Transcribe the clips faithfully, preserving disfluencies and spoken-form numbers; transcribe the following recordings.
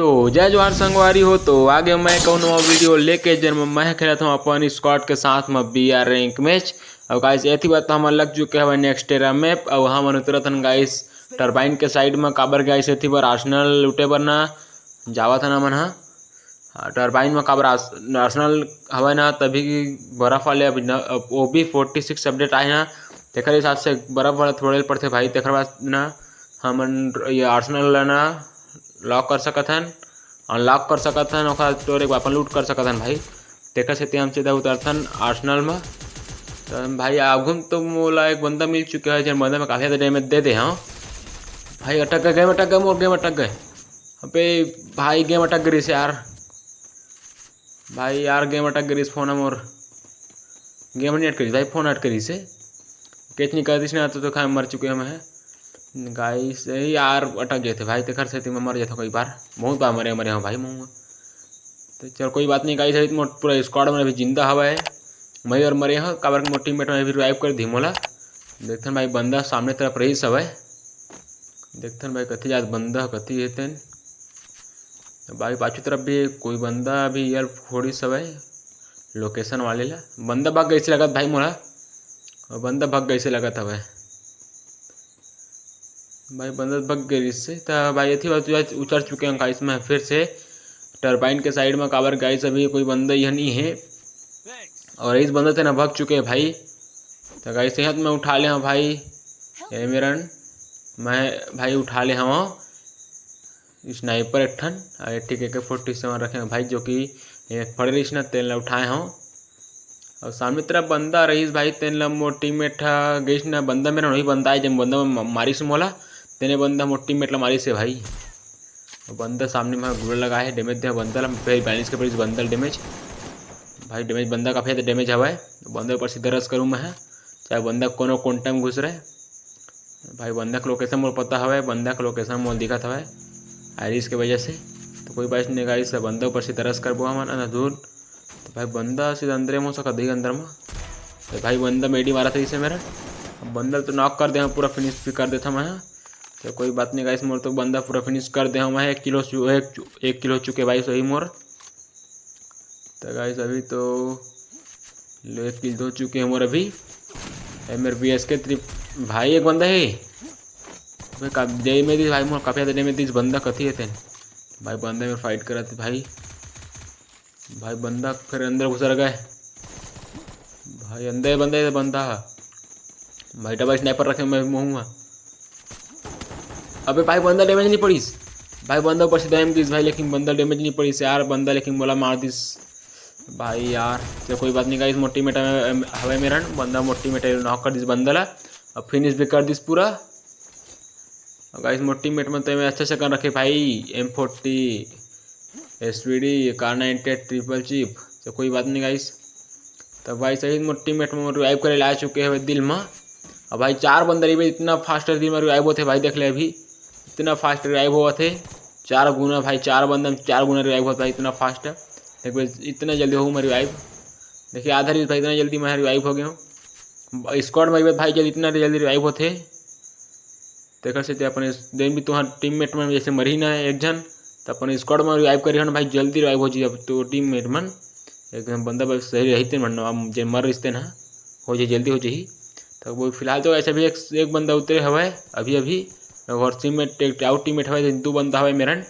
तो जय जोहार संगवारी हो, तो आगे मैं कहूँ नवा वीडियो लेके, जेन में मैं खेलत हूँ अपन स्क्वाड के साथ में बी आर रैंक मैच। और गाइस, एथी बार तो हमन लग चुके हवे नेक्स्ट टेरा मैप, और हमन उतरत हन गाइस टरबाइन के साइड में। काबर गाइस, एथी बार आर्सेनल लूटे बर ना जावत हन हमन ह। हाँ, टरबाइन में काबर आर्स-, आर्सेनल हवय ना, तभी बर्फ वाले अभी न, वो भी फोर्टी सिक्स अपडेट आए ना, तेकर हिसाब से बर्फ वाला थोड़े पड़थे भाई। तेकर बाद ना हमन ये आर्सेनल ला ना लॉक कर सकत हन, अनलॉक कर सकत हन, ओखर स्टोर एक अपन लूट कर सकत हन भाई। तेकर सेती हम सीधा उतरथन आर्सेनल में। तो भाई, आगू में तो मोला एक बंदा मिल चुके हे, जेन बंदा में काफी ज्यादा डैमेज दे दे हव। भाई, अटक गए, गेम अटक गए, मोर गेम अटक गए। अबे भाई, गेम अटक गई से यार। भाई यार, गेम अटक गई, फोन ह मोर, गेम नहीं अटक रही भाई, फोन अटक रही से। कैच नहीं करतीस ना तो, तो खा मर चुके हम हैं गाइस। यही यार अटक गए थे भाई, तेकर सेती मैं मर जाता कई बार, बहुत बार मरे मरे हूँ भाई मुँह। तो चल, कोई बात नहीं गाइस, अभी तो मोर पूरा स्क्वाड में अभी जिंदा हवा है। मैं और मरे हूँ, काबर के मोर टीममेट में अभी रिवाइव कर दी मोला। देखथन भाई, बंदा सामने तरफ रही सब है। देखथन भाई, कथी जात बंदा, कथी हे तेन। भाई, पाछू तरफ भी कोई बंदा अभी यार फोड़ी सब है लोकेशन वाले ला। बंदा भाग गई से लगत भाई मोला, और बंदा भाग गई से लगत हवे भाई, बंदा भाग गई से। तो भाई, एथी बार उतर चुके हैं गाइस, मैं फिर से टरबाइन के साइड में। काबर गाइस, अभी कोई बंदा यह नहीं है, और इस बंदा तेना भाग चुके हैं भाई। तो गाइस, सेहत में उठा ले हूँ भाई, ए मेरन, मैं भाई उठा ले हूँ स्नाइपर एक ठन, और एक ठिक ए के फोर्टी सेवन रखे हैं भाई, जो कि एक पड़े रहीस ना, तेन ला उठाए हूँ। और सामने तरफ बंदा रहीस भाई, तेन ला मोर टीममेट ह गईस ना, बंदा मेरन वही बंदा है, जब बंदा म-, मारिस मोला, तेने बंदा मोर टीममेट ला मारिस है भाई। और बंदा सामने में गोला लगा है, डैमेज दे बंदा ला, फिर बैलेंस के पड़ीस बंदा ला डैमेज। भाई, डैमेज बंदा काफी ज्यादा डैमेज हवा है, बंदा ऊपर सीधा रश करूँ मैं, चाहे बंदा कोनो कोन टाइम घुस रहे। भाई, बंदा के लोकेशन मोर पता हवे, बंदा के लोकेशन मोर दिखत हवे आइरिस के वजह से। तो कोई बात नहीं गाइस, बंदा ऊपर सीधा रश करबो हमन ना दूर। तो भाई, बंदा सीधा अंदर में हो सकत है, अंदर में। तो भाई, बंदा मेडी मारत रहीस हे मेरा, अब बंदा तो नॉक कर दे हम, पूरा फिनिश भी कर देता मैं। तो कोई बात नहीं गाइस, मोर तो बंदा पूरा फिनिश कर दे हम, एक किलो चु-, एक, एक किलो चुके भाई, सही मोर। तो गाइस, अभी तो लो, एक किल हो चुके हैं मोर अभी। ए, मेरे बी एस के ट्रिप भाई, एक बंदा है। अबे का डैमेज दी भाई, मोर काफी ज्यादा डैमेज दी इस बंदा, कथी है तेन। भाई, बंदा में फाइट करत भाई। भाई, बंदा फिर अंदर घुसर गए। भाई, अंदर बंदा है, बंदा है। भाई, डबल स्नाइपर रखे मैं मुँह में। अबे भाई, बंदा डैमेज नहीं पड़ीस। भाई, बंदा ऊपर से डैमेज दिस भाई, लेकिन बंदा डैमेज नहीं पड़ीस यार, बंदा लेकिन मोला मार दिस भाई यार। चल, कोई बात नहीं गाइस, मोर टीममेट हवे मेरन, बंदा मोर टीममेट नॉक कर दिस बंदा ला, अब फिनिश भी कर दिस पूरा। और गाइस, मोर टीममेट में तो मैं अच्छा से गन रखे भाई, M forty, S V D, Kar ninety eight, triple chip. तो कोई बात नहीं गाइस, तो भाई, सही मोर टीममेट में रिवाइव करे ला चुके हैं दिल में। अब भाई, चार बंदा रिवाइव, इतना फास्ट दिल में रिवाइव होते भाई, देख ले अभी, इतना फास्ट रिवाइव होवत है, चार गुना भाई, चार बंदा में चार गुना रिवाइव होता है, इतना फास्ट। देख भाई, इतना जल्दी हो मैं रिवाइव, देखिए, आधा रील भाई, इतना जल्दी मैं रिवाइव हो गया हूँ। स्क्वाड में भाई, जल्दी, इतना जल्दी रिवाइव होते। तेकर से ते अपन इस दिन भी तुहार टीममेट मन जैसे मरही ना एक झन, त अपन स्क्वाड में रिवाइव करी हन भाई, जल्दी रिवाइव हो जी। अब तो टीममेट मन एक झन बंदा बस सही रही ते मन, अब जे मर रिश्ते ना, हो जाए, जल्दी हो जाही। तो वो फिलहाल तो ऐसे भी एक, एक बंदा उतरे हवय अभी अभी, और टीममेट, एक आउट टीममेट हवय, दो बंदा हवय मेरन।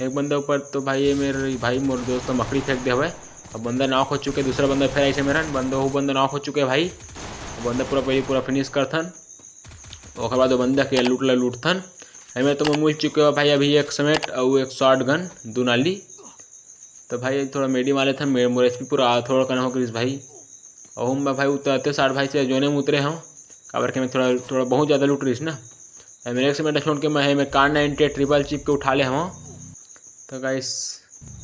एक बंदा ऊपर तो भाई, ये मेरे भाई, मोर दोस्त तो मकड़ी फेंक दे हवय। अब बंदा नॉक हो चुके, दूसरा बंदा फिर ऐसे मेरन, बंदा, वो बंदा नॉक हो चुके भाई। बंदा पूरा पहले पूरा फिनिश करथन, ओकर बाद वो बंदा के लूट ला लूटथन। एमे तो मैं मिल चुके हो भाई, अभी एक समेट और एक शॉट गन, दो नाली। तो भाई, थोड़ा मेडी मार लेथन, मेरे, मोर एच पी पूरा थोड़ा कना हो गइस भाई। और मैं भाई उतरते साठ भाई से जोने में उतरे हूँ, काबर के मैं थोड़ा, थोड़ा बहुत ज़्यादा लूट रहीस ना। ए, मेरे एक समेट छोड़ के मैं, मैं Kar ninety eight triple chip के उठा ले हूँ। तो गाइस,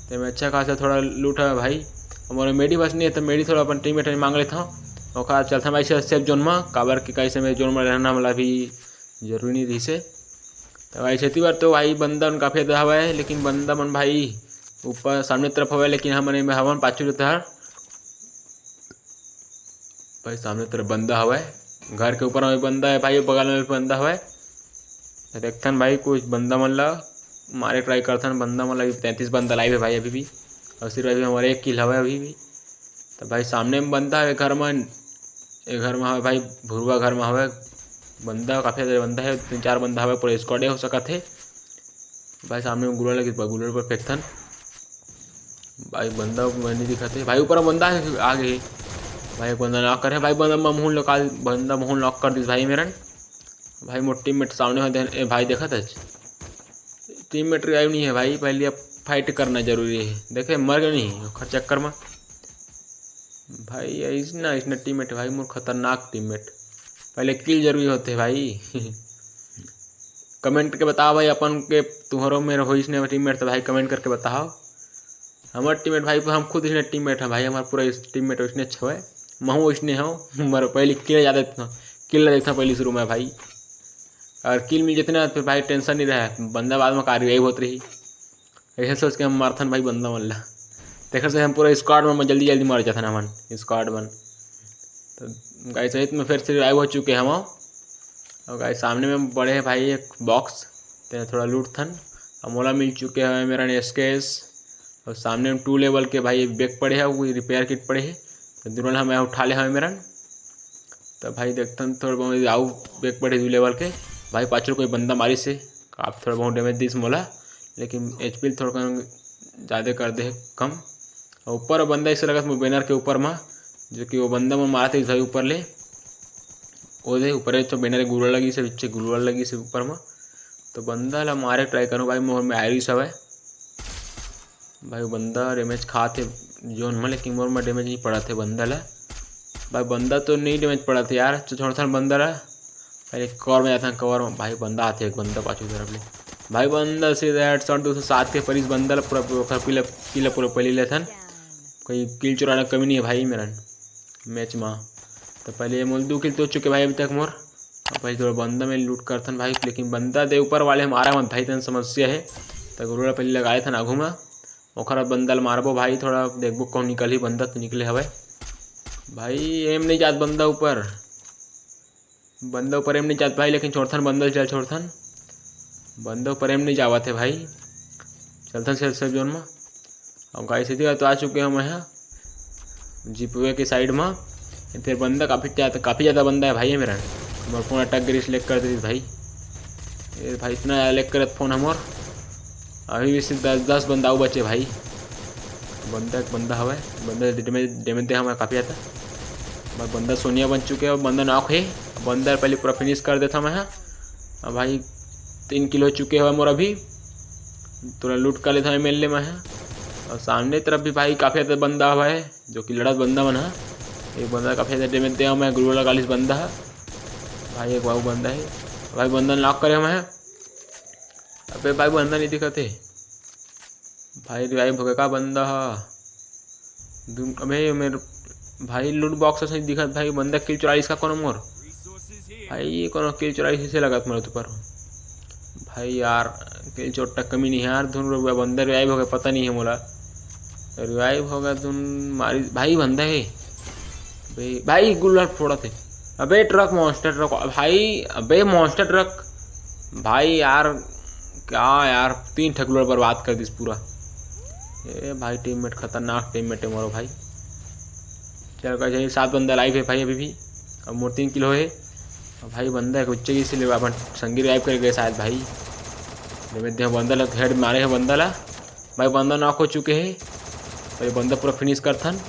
ते में अच्छा खासा थोड़ा लूट है भाई। हमारे मेडी बस नहीं है, तो मेडी थोड़ा अपन टीममेट मांग लेता हूँ। ओकर बाद चलता हूँ भाई से सेफ जोन में, काबर के गाइस, मैं जोन में रहना वाला भी जरूरी नहीं रही से। तो भाई, छेती बार तो भाई, बंदा मन काफी ज्यादा हवा है, लेकिन बंदा मन भाई ऊपर सामने तरफ हवा है, लेकिन हमन एमे हवन पाछू रहता है। भाई, सामने तरफ बंदा हवा है, घर के ऊपर में बंदा है भाई, बगल में भी बंदा हवा है। तो देखथन भाई, कुछ बंदा मन ला मारे ट्राई करथन बंदा मन ला। अभी तैंतीस बंदा लाइव हे भाई अभी भी, अउ सिर्फ अभी हमर एक किल हवय अभी भी। त भाई सामने में बंदा हवे घर में, ए घर में हवे भाई, भुरवा घर में हवे बंदा, काफी ज्यादा बंदा हे, तीन चार बंदा हवे, पूरा स्क्वाडे हो सकत हे। भाई सामने में गुलर लगे, गुलर पर फेंकथन। भाई बंदा मन नहीं दिखत हे भाई, ऊपर बंदा हे, आ गे हे। भाई एक बंदा नॉक करे भाई, बंदा महूल निकाल, बंदा महूल नॉक कर दिस भाई मेरन। भाई मोर टीममेट सामने हो दे, ए भाई देखत हस, टीममेट रिवाइव नहीं हे भाई, पहले अब फाइट करना जरूरी हे। देखे मर गे नहीं ओखर चक्कर में भाई, अइसना अइसना टीममेट भाई, मोर खतरनाक टीममेट। पहले किल जरूरी होथे भाई। कमेंट करके बताओ भाई, अपन के तुहरो मेर होइसने टीममेट त भाई कमेंट करके बताओ। हमर टीममेट भाई, हम खुद इसने टीममेट है भाई, हमर पूरा टीममेट वइसने हवय, महू वइसने हव। मर पहले किल ज्यादा, किल ला देखथन पहले शुरू में भाई, अउ किल मिल जथे ना, फिर भाई टेंशन नहीं रहे, बंदा बाद में कार्रवाई होत रही। ऐसे सोच के हम मारथन भाई बंदा मन ला। तेखर से हम पूरा स्क्वाड मन जल्दी जल्दी मर जाथन हमन, स्क्वाड मन। तो गाइस, सहित में फिर से रिवाइव हो चुके हम। अउ गाइस, सामने में पड़े हे भाई एक बॉक्स, तेन थोड़ा लूटथन। अउ मोला मिल चुके हे मेरन एसकेएस, अउ सामने में टू लेवल के भाई बैग पड़े हे, वो रिपेयर किट पड़े हे, तो दूनों ला मैं उठा ले हवे मेरन। तो भाई देखथन थोड़ा बहुत अउ बैग पड़े दू लेवल के। भाई पाछू कोई बंदा मारिस हे, काफी थोड़ा बहुत डैमेज दिस मोला, लेकिन एचपी थोड़ा कन जादे कर दे कम। अउ ऊपर बंदा ऐसे लगत मोर बैनर के ऊपर मा, जो कि वो बंदा मन मारत रहिस भाई ऊपर ले, वो दे ऊपर तो बैनर गुलर लगिस हे, पीछे गुलर लगिस हे ऊपर मा। तो बंदा ला मारे ट्राई करूँ भाई, मोर में आयरिस हवय। भाई बंदा डैमेज खात हे जोन में, लेकिन मोर में डैमेज नहीं पड़त हे बंदा ला। भाई बंदा तो नहीं डैमेज पड़त हे यार, तो छोड़थन बंदा ला। पहले कवर में जाथन, कवर में भाई बंदा आथे, एक बंदा पाछू तरफ ले। भाई बंदा सीधा हेडशॉट दो सौ सात के परिस बंदा ला पूरा, पूरा, पूरा, पूरा, पूरा पहले लेथन। कोई किल चुराना कमी नहीं है भाई मेरन मैच में। तो पहले ये मोल दो किल तो चुके भाई अभी तक मोर। अब भाई थोड़ा बंदा में लूट करथन भाई, लेकिन बंदा दे ऊपर वाले हमारा मन भाई तन समस्या है। तो गुरुड़ा पहले लगाए थन आगू में, ओखर बाद बंदा ल मारबो भाई, थोड़ा देखबो कौन निकलही, बंदा तो निकले हवय। भाई एम नहीं जात बंदा ऊपर, बंदा ऊपर एम नहीं जात भाई, लेकिन छोड़थन बंदा ल, चल छोड़थन, बंदा ऊपर एम नहीं जावत है भाई। चलथन सेफ, सेफ जोन में। अब गाइस इधर तो आ चुके हैं हम यहाँ जीपवे के साइड में। फिर बंदा काफ़ी ज़्यादा, काफ़ी ज़्यादा बंदा है भाई ये मेरा। मोर फोन अटक गई, लैग कर दे भाई। ये भाई इतना ज़्यादा लैग करत फोन हमर। अभी भी सिर्फ दस, दस बंदा अउ बचे भाई। बंदा, एक बंदा हवे, बंदा डैमेज, डैमेज दे हमें काफ़ी ज़्यादा। भाई बंदा सोनिया बन चुके हैं, बंदा नॉक है। बंदा पहले पूरा फिनिश कर देता मैं। अब भाई तीन किल हो चुके हैं मोर अभी। थोड़ा लूट कर लेता हूँ एमएलए में है। और सामने तरफ भी भाई काफ़ी ज़्यादा बंदा हुआ है, जो कि लड़त बंदा मन है। एक बंदा काफ़ी ज़्यादा डैमेज दिया मैं, ग्लू लगा लिस बंदा है। भाई एक बाबू बंदा है, भाई बंदा नॉक करे हुए हैं। अबे भाई बंदा नहीं दिखत हे भाई, रिवाइव हो गया का बंदा हा? दुन-, अबे मेरे भाई लूट बॉक्स से दिखत भाई, बंदा किल चुरा इसका कोनो मोर। भाई ये कोनो किल चुरा इसे लगत मोर ऊपर। भाई यार किल चोट तक कमी नहीं है यार, धुन रुक गया, बंदा रिवाइव हो गया, पता नहीं है मोला। रिवाइव हो गया धुन मारी, भाई बंदा है। अबे भाई गुल्लर फोड़त हे। अबे ट्रक मॉन्स्टर ट्रक भाई, अबे मॉन्स्टर ट्रक भाई यार, क्या यार, तीन ठक लोड बर्बाद कर दिस पूरा। ए भाई टीममेट, खतरनाक टीममेट है मोरो भाई। चल का जाइए, सात बंदा लाइव है भाई अभी भी। अब मोर तीन किल होए। अब भाई बंदा एक बच्चे इसीलिए अपन संगी रिवाइव कर गए शायद भाई। जब मैं देख बंदा ला हेड मारे है बंदा ला। भाई बंदा नॉक हो चुके हैं। भाई बंदा पूरा फिनिश करथन।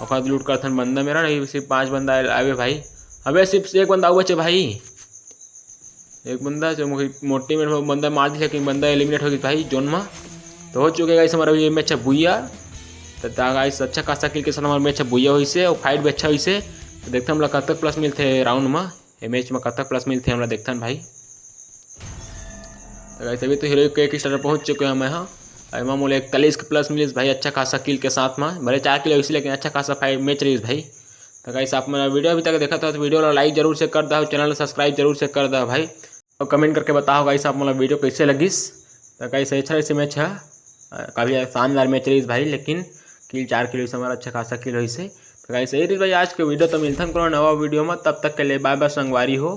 ओकर बाद लूट करथन बंदा मेरा, नहीं सिर्फ पांच बंदा आए, आवे भाई। अबे सिर्फ एक बंदा अउ बचे भाई। एक बंदा जो मोटी, मोटी मेरे बंदा मार दिया, लेकिन बंदा एलिमिनेट हो गया भाई जोन में। तो हो चुके गाइस हमारा ये मैच है भुइया। तो ता गाइस अच्छा खासा किल के साथ हमारा मैच है भुइया होइसे और फाइट भी अच्छा होइसे। तो देखते हैं हमला कब तक प्लस मिलते हैं राउंड में, ये मैच में कब तक प्लस मिलते हैं हमला देखते हैं भाई। तो गाइस अभी तो हीरो के एक स्टार पहुंच चुके हैं मैं, हाँ। एमा मोला इकतालीस के प्लस मिलिस भाई, अच्छा खासा किल के साथ में, भले चार किल होइसे लेकिन अच्छा खासा फाइट मैच रहिस भाई। तो गाइस आप मन वीडियो अभी तक देखत हो तो वीडियो ला लाइक जरूर से कर दो, चैनल ला सब्सक्राइब जरूर से कर दो भाई। और कमेंट करके बताओ गाइस आप मोला वीडियो कैसे लगिस। तो गाइस अच्छा ऐसे मैच है, अ, काफ़ी शानदार मैच रहिस भाई, लेकिन किल चार किल से हमारा अच्छा खासा किल होइसे। तो गाइस यही रहिस भाई आज के वीडियो, तो मिलथन कोनो नवा वीडियो में, तब तक के लिए बाय बाय संगवारी हो।